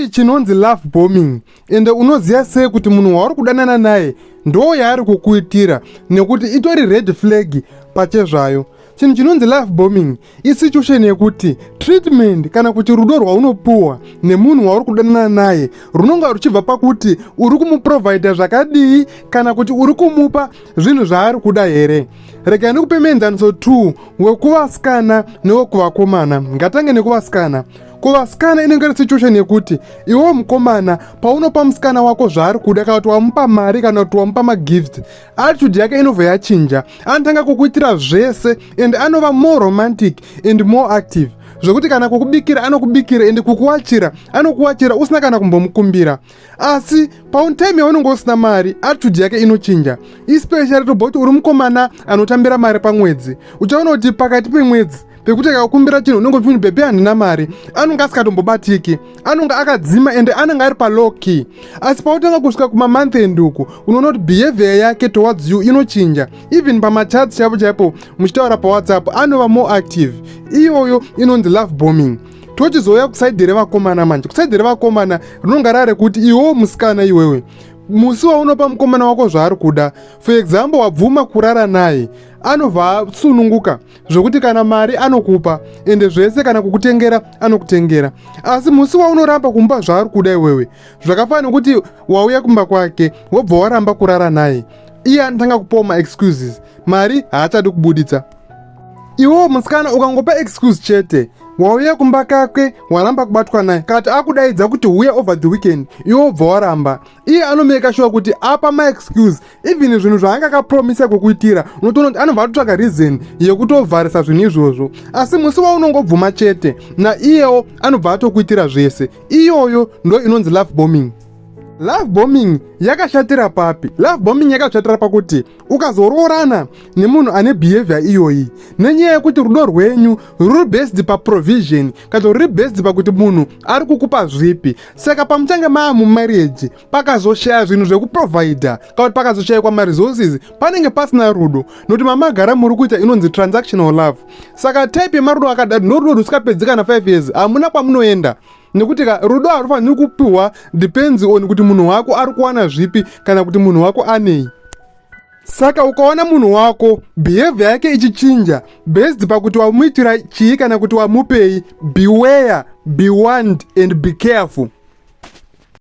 Chii chinonzi love bombing, ende unoziva sei kuti munhu wauri kudanana naye ndo yaari kukuitira, nekuti itori red flag pachezvayo? Chinhu chinonzi love bombing isituation yekuti treatment kana kuti rudo rwaunopuwa nemunhu wauri kudanana naye runonga ruchibva pakuti uri kumuprovhaidha zvakadii kana kuti uri kumupa zvinhu zvaari kuda here. Regai ndikupe muenzaniso 2 wekuvasikana newekuvakomana. Ngatange nekuvasikana. Kuvasikana inenge iri situation yekuti iwewo mukomana paunopa musikana wako zvaari kuda, kana kuti wamupa mari kana kuti wamupa magift, attitude yake inobva yachinja. Anotanga kukuitira zvese and anova more romantic and more active, zvekuti kana kukubikira anokubikira and kukuwachira anokuwachira usina kana kumbomukumbira. Asi patime yaunenge usina mari, attitude yake inochinja, especially tobva kuti uri mukomana anotambira mari pamwedzi. Uchaona kuti pakati pemwedzi pekuti akakumbira chinhu unenge uchiti, "Babe, handina mari," anonge asikatombobatiki, anonge akadzima ende anenge ari palow key. Asi pautanga kusvika kumamonth end uku, unoona kuti behavior yake towards you inochinja. Even pamachats chaipo chaipo, muchitaura paWhatsApp, anova more active. Iyoyo inonzi love bombing. Tochizouya kuside revakomana manje. Kuside revakomana rinonga rarekuti iwewo musikana, iwewe musi waunopa mukomana wako zvaari kuda, for example wabvuma kurara naye, anobva asununguka zvokuti kana mari anokupa ende zvese, kana kukutengera anokutengera. Asi musi waunoramba kumupa zvaari kuda iwewe, zvakafanana nekuti wauya kumba kwake wobva waramba kurara naye, iye anotanga kupawo maexcuses, mari haachadi kubuditsa. Iwewo musikana ukangopa excuse chete, wauya kumba kakwe waramba kubatwa naye, kati akudaidza kuti huya over the weekend, iwe wobva waramba, iye anomeka sure kuti apa maexcuse. Even zvinhu zvaanga akapromisa kukuitira, unotoona kuti anobva atotsvaka reason yekutovharisa zvinhu izvozvo. Asi musi waunongobvuma chete, naiyewo anobva atokuitira zvese. Iyoyo ndo inonzi love bombing. Love bombing yakashatira papi? Love bombing yakashatira pakuti ukazoroorana nemunhu ane behavior iyoyi, nenyaya yekuti rudo rwenyu ruri based paprovision kana ruri based pakuti munhu ari kukupa zvipi, saka pamuchange maa mumarriage pakazoshaya zvinhu zvekuprovhaidha kana kuti pakazoshayikwa maresources, panenge pasina rudo, nokuti mamagara muri kuita inonzi transactional love. Saka type yemarudo akadaro ndo rudo rusikapedzi kana 5 years. Hamuna kwamunoenda, nekuti ka rudo harufaniri kupiwa depends on kuti munhu wako ari kuwana zvipi kana kuti munhu wako anei. Saka ukaona munhu wako behavior yake ichichinja based pakuti wamuitira chii kana kuti wamupei, beware, be warned and be careful.